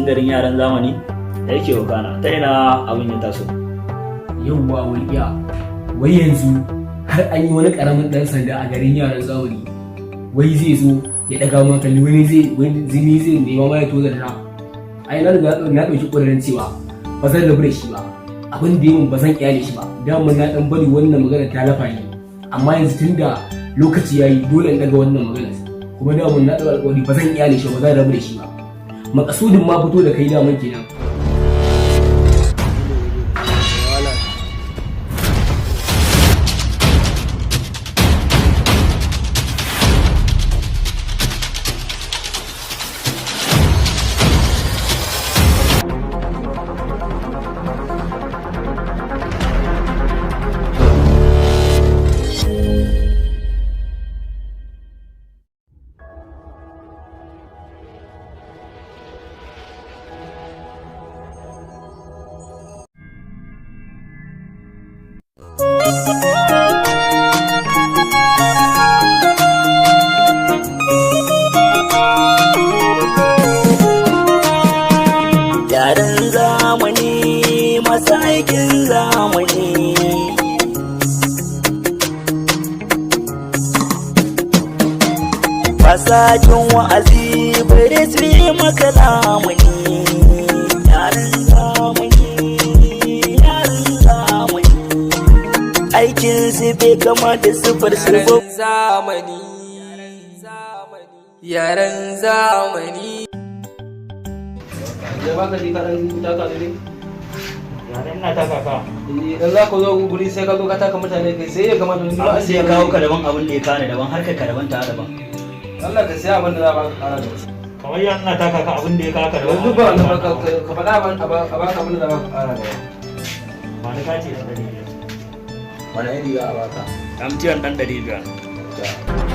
garin yaran zamani da yake wakana, ta ina abin ya taso? Yauwa Walƙiya, wai yanzu har an yi wani ƙaramin ɗan sanda a garin yaran zamani, wai zai zo ya ɗaga mu hankali, wani zai wani zini zai nema ma ya toza da ai. Na riga na ɗauki ƙudurin cewa ba zan rabu da shi ba. Abin da yamin ba zan kyale shi ba. Dama na ɗan bari wannan magana ta lafa ni, amma yanzu tunda lokaci ya yi, dole in ɗaga wannan magana. Kuma dama na ɗaga alƙawari, ba zan kyale shi ba, zan rabu da shi ba. Makasudin ma fito da kai daman kenan. Yaran zamani masu aikin zamani. Fasajin wa'azi bare su yi maka lamuni. Yaran zamani, yaran zamani. Aikin su bai kama da sifar su ba. Yaran zamani, yaran zamani. Da ba ka ji ka dan taka ne? Yaran ina taka ka. Idan za ka zo guri sai ka zo ka taka mutane, kai sai ya kamata ni ba. Abin da ya kawo ka daban, abin da ya kawo ni daban, harkar ka daban, ta daban. Allah ka sai abin da za ba ka kara da wasu. Kamar yan ina taka ka, abin da ya kawo ka daban. Yanzu ba wannan ba, ka faɗa abin a baka abin da za ba ka kara da wasu. Ba ni kati dan 500. Wani iri za a baka? MTN dan 500.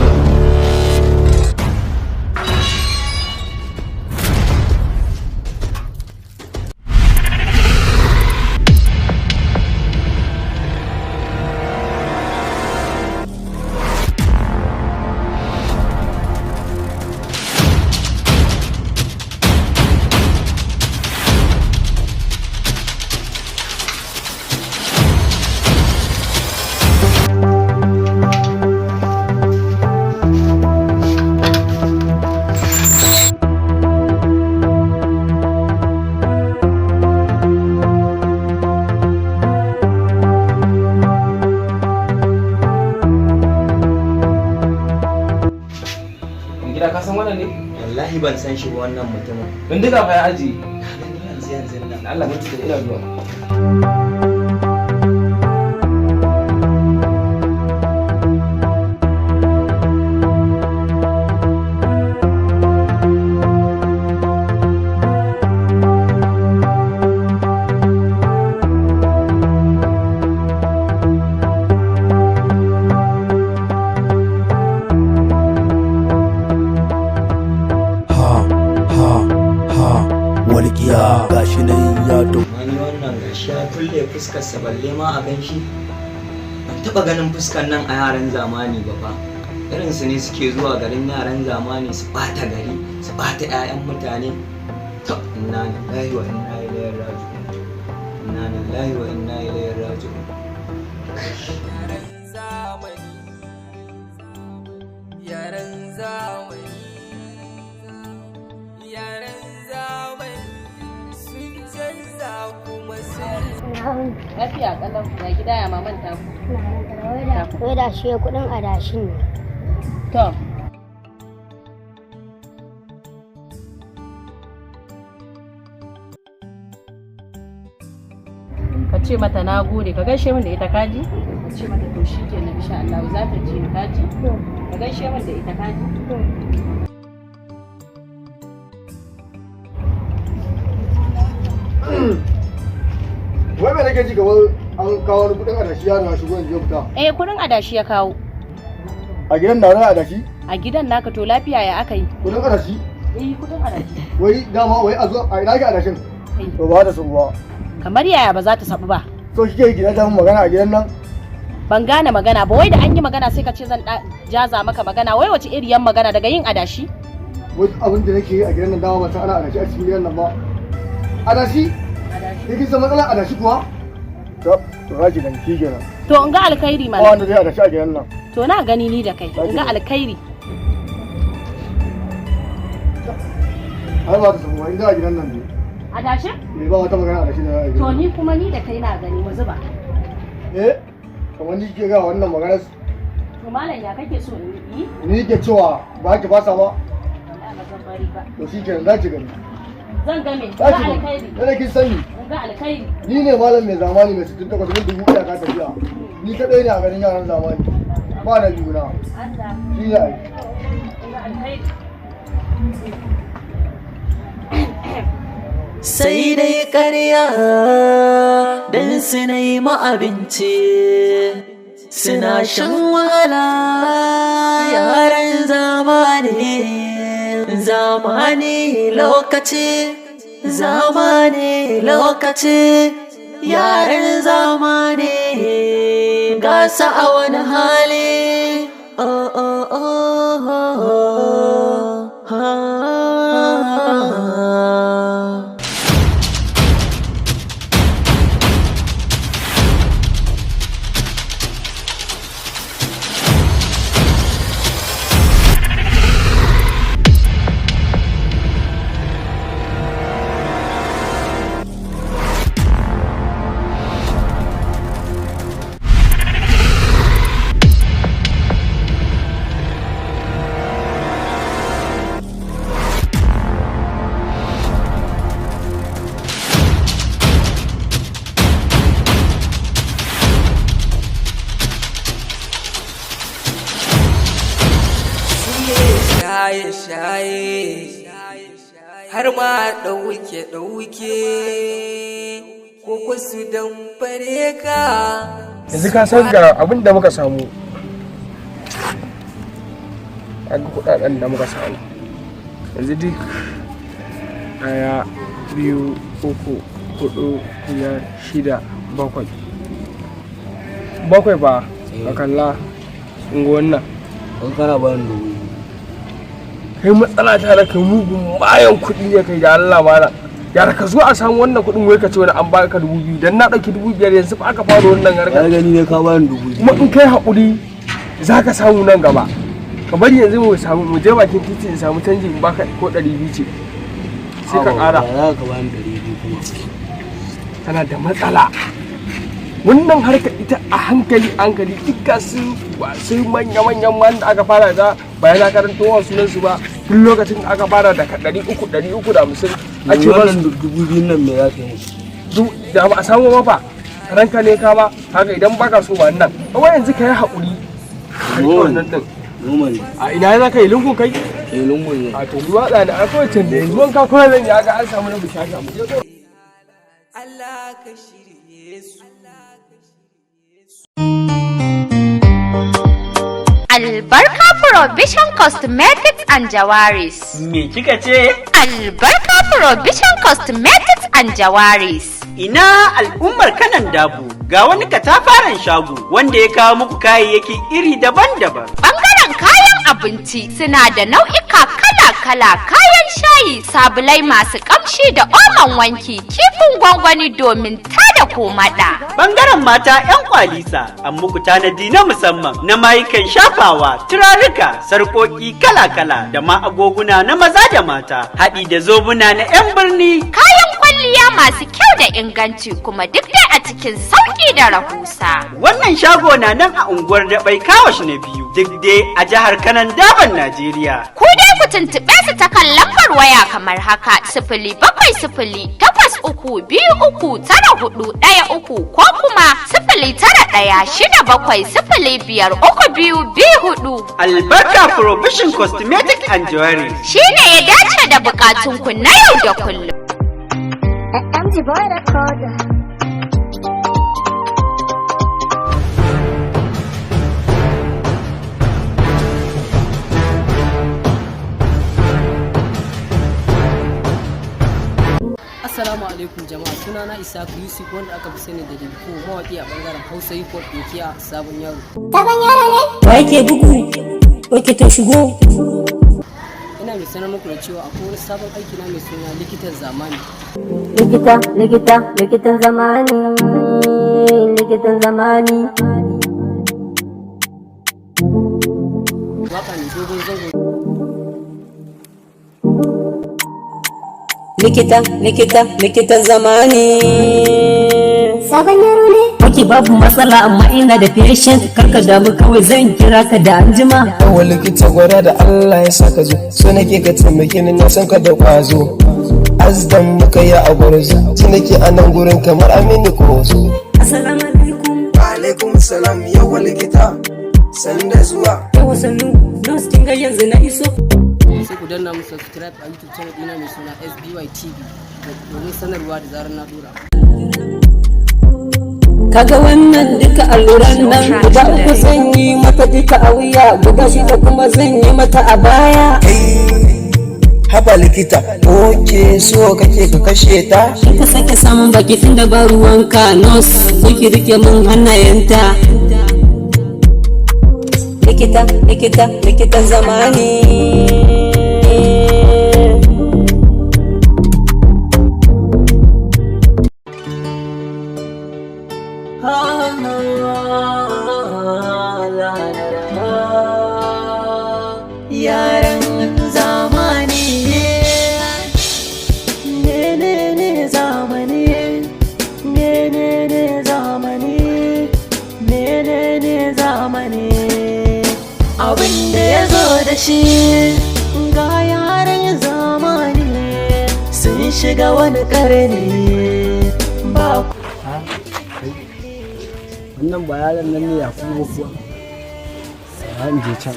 Gida, ka san wannan ne? Wallahi ban san shi ba wannan mutumin. Bindiga fa ya ajiye. Na gani yanzu yanzu nan. Allah mutu da ina zuwa. Ha ha ha, walƙiya gashi nan ya to. Wani wannan gashi ya kulle fuskarsa, balle ma a gan shi. Ban taɓa ganin fuskar nan a yaran zamani ba fa. Irin su ne suke zuwa garin yaran zamani su ɓata gari, su ɓata 'ya'yan mutane. To, inna lillahi wa inna ilaihi raji'un. Inna lillahi wa inna ilaihi raji'un. Yaran zamani, yaran zamani, yaran zamani sun canza kuma sun Lafiya kalau, ya gida, ya maman ta ku? Wai da shi kudin adashin ne. To. Ka ce mata na gode, ka gaishe min da ita, kaji? Ka ce mata to shi kenan, insha Allah za ta ji ni, kaji? Ka gaishe min da ita, kaji? Wai me nake ji kamar an kawo wani kudin adashi, yaro ya shigo yanzu ya fita? Eh, kudin adashi ya kawo. A gidan da wani adashi? A gidan naka. To, lafiya, ya aka yi? Kudin adashi? Eh, kudin adashi. Wai dama wai a zo a ina ke adashin? To, ba da su ba. Kamar yaya ba za ta sabu ba? So kike gida ta mun magana a gidan nan? Ban gane magana ba. Wai da an yi magana sai ka ce zan jaza maka magana. Wai wace iriyan magana daga yin adashi? Wai abin da nake yi a gidan nan, dama ban san ana adashi a cikin gidan nan ba. Adashi? Adashi. Kin san matsalar adashi kuwa? To, to za ki gani shi kenan. To in ga alkhairi Ba mana. wanda zai adashi a gidan nan. To na gani ni da kai. In ga alkhairi. Ai ba ta samu ba, inda a gidan nan ne. Adashi? Eh, ba wata magana adashi da za a yi. To ni kuma ni da kai na gani mu zuba. Eh, kamar ni ke ga wannan maganar. To malam, ya kake so in yi? Ni ke cewa ba ki fasa ba. Wallahi ba zan bari ba. To shi kenan, za ki gani. Zan ga me? Za Ga ki gani. alkhairi. Kada kin sani. In ga alkhairi. Ni ne malam mai zamani mai 68 min dubu iyaka tafiya. Ni kadai ne a garin yaran zamani. Ba na biyu na. Allah. Shi ne ai. In ga alkhairi. Sai dai ƙarya don su nema abinci, suna shan wahala. Yaran zamani, zamani lokaci, zamani lokaci, yaran zamani gasa a wani hali. Oh, oh, oh, oh, oh, oh. Shaye-shaye har ma ɗauke-ɗauke ko su damfare ka. Yanzu ka san ga abin da muka samu, ga kudaden da muka samu yanzu duk: ɗaya, biyu, uku, hudu, biyar, shida, bakwai. Bakwai ba ka kalla unguwan nan. An kana bayan 2000. Kai, matsala ta da kai mugun mayan kuɗi ne kai. Da Allah mala yara, ka zo a samu wannan kuɗin, wai ka ce wani an baka 2000 dan na ɗauki 5000. Yanzu fa aka fara wannan harkar. Ya gani ne ka bayan 2000. Kuma in kai haƙuri za ka samu nan gaba. Ka bari yanzu mu samu, mu je bakin titi in samu canji in baka, ko 200 ce, sai ka ƙara. Za ka bayan 200 kuma. Tana da matsala wannan harka ita. A hankali a hankali duka su su manya-manyan man da aka fara da bayan na karanto wa sunan su ba, tun lokacin da aka fara da 300, 350 ake ba Wannan su. 2000 nan me za ka yi musu? Da ba a samu ba fa, ranka ne ka ba haka. Idan baka so ba nan kawai, yanzu ka yi haƙuri ka riƙe wannan ɗin. Noma ne. A ina za ka yi lungun kai? Eh, lungun ne. A to ni watsa ne a kawai can da yanzu wanka kawai zan yi, haka an samu na bishasha, mu je kawai. Allah ka shirye su. Albarka Provision Cosmetics and Jewelries. Me kika ce? Albarka Provision Cosmetics and Jewelries. Ina al'ummar Kanon Dabo, ga wani katafaren shago wanda ya kawo muku kayayyaki iri daban-daban. Bangaren kayan abinci suna da nau'ika kala-kala, kayan shayi, sabulai masu kamshi da omon wanki, kifin gwangwani domin tada komada. Bangaren mata 'yan kwalisa an muku tanadi na musamman na mayukan shafawa, turaruka, sarƙoƙi kala-kala da ma agoguna na maza da mata, haɗi da zobuna na 'yan birni. Kayan kwalliya masu kyau da inganci, kuma duk dai a cikin sauƙi da rahusa. Wannan shago na nan a unguwar Daɓai Kawash na biyu, duk dai a jihar Kanon Daban, Najeriya. Ku dai ku tuntuɓe su ta kan lambar waya kamar haka: 07083239413 ko kuma 09167053224. Albarka Provision Cosmetic and Jewelry. Shi ne ya dace da bukatunku na yau da kullum. MG Boy Recorder. Assalamu alaikum jama'a, sunana Isaac Yusuf wanda aka fi sani da Dibko, mawaki a bangaren Hausa hip hop, inkiya Sabon Yaro. Sabon Yaro ne? Wa yake bugu? Oke, to shigo. Ina Ina mai sanar muku da cewa akwai wani sabon aiki na mai suna Likitan Zamani. Likita, likita, likitan zamani, likitan zamani. Waka mai dogon zango. Likita, likita, likitan zamani. Sabon yaro ne? Ok, babu matsala, amma ina da patient, karka damu, kawai zan kira ka da anjima. Yawa likita, gwada da Allah ya saka zo, so nake ka taimake ni, na san ka da kwazo. Azdan muka yi a gwarzo, ji nake a nan gurin kamar Aminu Kozo. Assalamu alaikum. Alaikum salam, yawa likita. Sanda zuwa. Yawa, sannu. Nurse, kin ga yanzu na iso. Sai ku danna mu subscribe a YouTube channel ɗina mai suna SBY TV domin sanarwa da zarar na dora. Kaga wannan duka alluran nan guda uku zan yi mata duka a wuya, guda shida kuma zan yi mata a baya. Haba likita, okay, so kake ka kashe ta? In ka sake samun baki tun da ba ruwanka, nurse, zo ki rike min hannayenta. Likita, likita, likitan zamani. Yaran zamani ne ne ne zamani ne ne ne zamani ne ne ne zamani, abin da ya zo da shi ga yaran zamani sun shiga wani karni ba. Wannan ba yaron nan ne Yakubu kuwa? Sai in je can.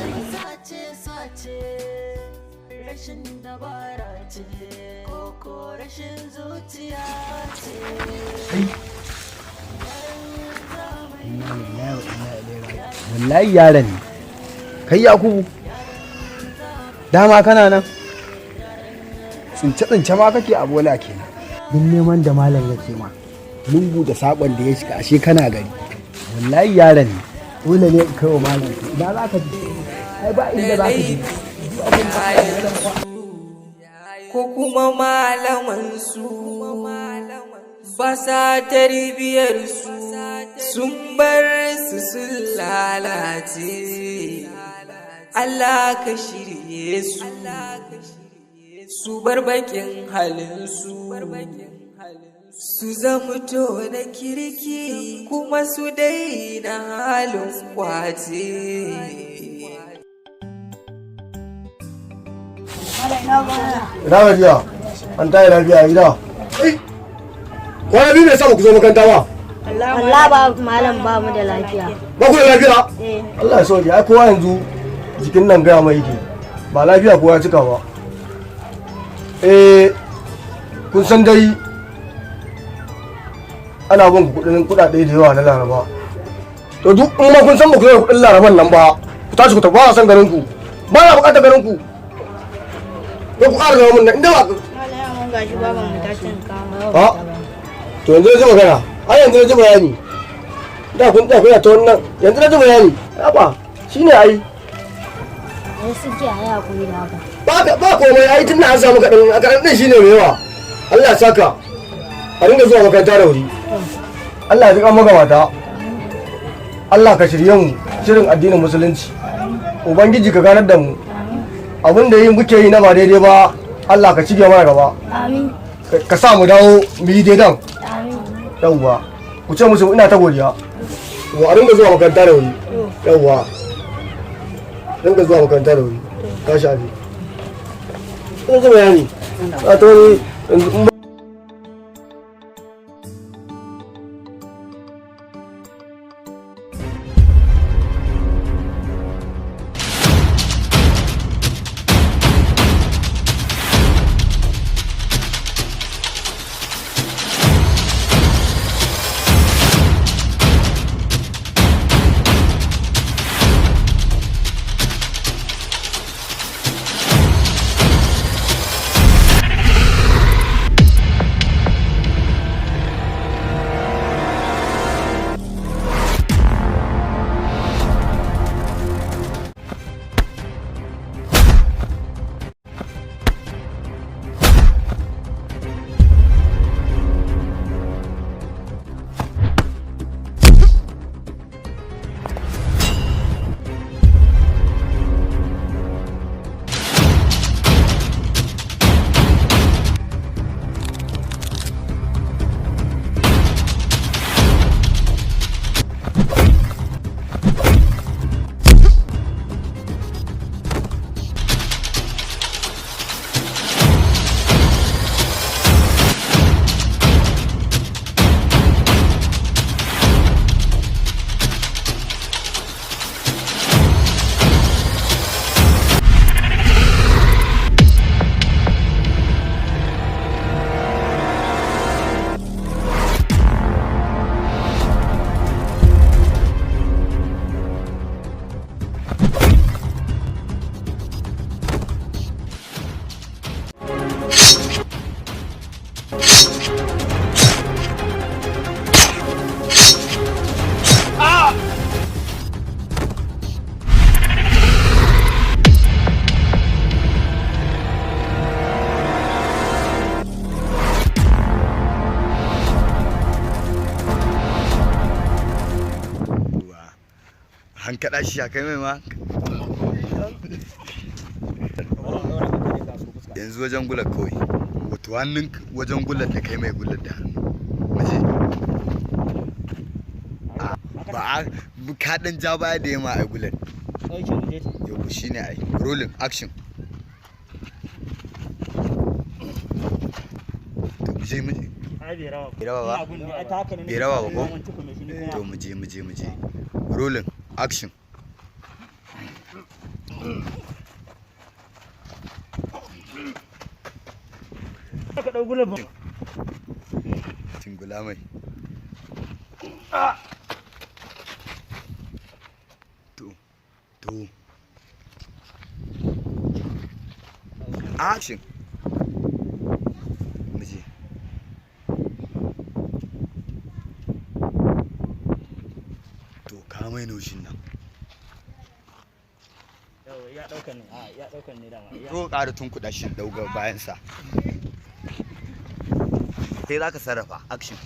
Rashin dabara ce ko rashin zuciya ce. Inna lillahi wa inna ilaihi raji'un. Wallahi yaron ne. Kai Yakubu, dama kana nan tsince tsince ma kake a bola kenan. Duk neman da malam yake ma lungu da sakon da ya shiga, ashe kana gari. Wallahi yaron ne, dole ne in kai wa malam. Ina za ka je? Ai ba inda za ka je. Ko kuma malamansu ba sa tarbiyar su, sun bar su sun lalace. Allah ka shirye su, su bar bakin halinsu, su zamto na kirki, kuma su daina halin kwace. Ina gajiya, an tayi lafiya a gida? Kwana biyu bai sa ba ku zo makaranta ba. Allah ba malam, ba mu da lafiya. Ba ku da lafiya? Eh. Allah ya sauke, ai kowa yanzu jikin nan gaya mai yake. Ba lafiya kowa ya cika ba. Eh, kun san dai ana bin ku kuɗin kuɗaɗe da yawa na Laraba. To duk in ma kun san ba ku yi kuɗin Laraban nan ba, ku tashi ku tafi, ba a san garin ku. Ba na buƙatar garin ku. Ko ku ƙara zama mun nan, inda ba Malam, gashi baban mu ta cin kama. Ha? To yanzu na ji magana, ai yanzu na ji bayani. Da kun tsaya kuna ta wannan, yanzu na ji bayani. Haba, shine ai. Ai suke a yi hakuri da haka. Ba komai ai, tun da an samu kaɗan, a kaɗan ɗin shine mai yawa. Allah ya saka. A dinga zuwa makaranta da wuri. Allah ya ji kan magabata. Allah ka shirye mu shirin addinin musulunci. Ubangiji ka ganar da mu. Abin da yi muke yi na ba daidai ba, Allah ka cige mana gaba. Amin. Ka sa mu dawo mu yi daidan. Amin. Yawwa, ku ce musu ina ta godiya. Wa a dinga zuwa makaranta da wuri. Yawwa, dinga zuwa makaranta da wuri. Ka shafi ina ji bayani a to ni yanzu in. Hankaɗa shi ya kai mai ma. Yanzu wajen gular kawai. Wato hannun wajen gular da kai mai gular da hannu. Mace. Ba a ka dan ja baya da yamma ai gular. Yau shine ai. Rolling action. To mu je mu je. Ai bai rawa. Bai rawa ba? Bai rawa ba ko? To mu je mu je mu je. Rolling action. Ka dau gulan ba. Tingula mai. To to. Action. Mu je. To ka mai noshin nan. Ya daukan ne. A ya daukan ne dama. Ko ƙara tunkuɗa shi ɗauga bayansa. Sai za ka sarrafa action.